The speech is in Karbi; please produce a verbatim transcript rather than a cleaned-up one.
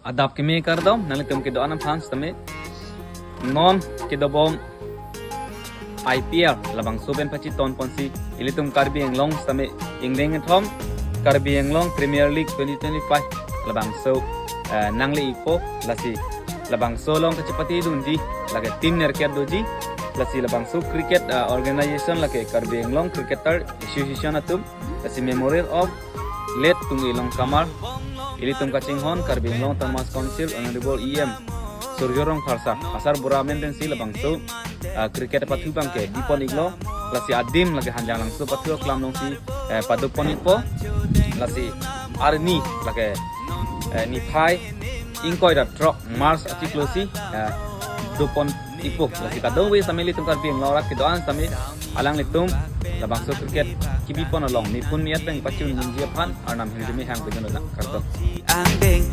Adap keme kardom, nanglitum kedo-an aphan sitame non kedobom I P L labangso pen pachiton ponsi ilitum Karbi Anglong sitame ingdeng kethom Karbi Anglong Premier League twenty twenty-five labangso, eh, nangle-ikpo. Lasi labangso along kachepatedunji lake team nerkep doji. Lasi labangso cricket, eh, organization lake Karbi Anglong Cricketer Association atum, lasi memorial of late Tunge Longkamar, ilitum kachinghon Karbi Anglong Autonomous Council Honorable E M Surjya Rongphar sir, asarbura amen pensi labangso, ah, cricket pathu abangke bipon-iklo. Lasi adim lake Hanjanglangso pathu aklam alongsi, eh, padopon-ikpo. Lasi arni lake, eh, niphai ingkoi ra throk March achiklo si, eh, dopon-ikpo. Lasi kadokave sitame ilitum Karbi Anglong arat kedo-an sitame alanglitum labangso cricket kebipon along mipun mi-at pen pachun ningje aphan Arnam hirjume hang pejun lang, kardom. Angdeng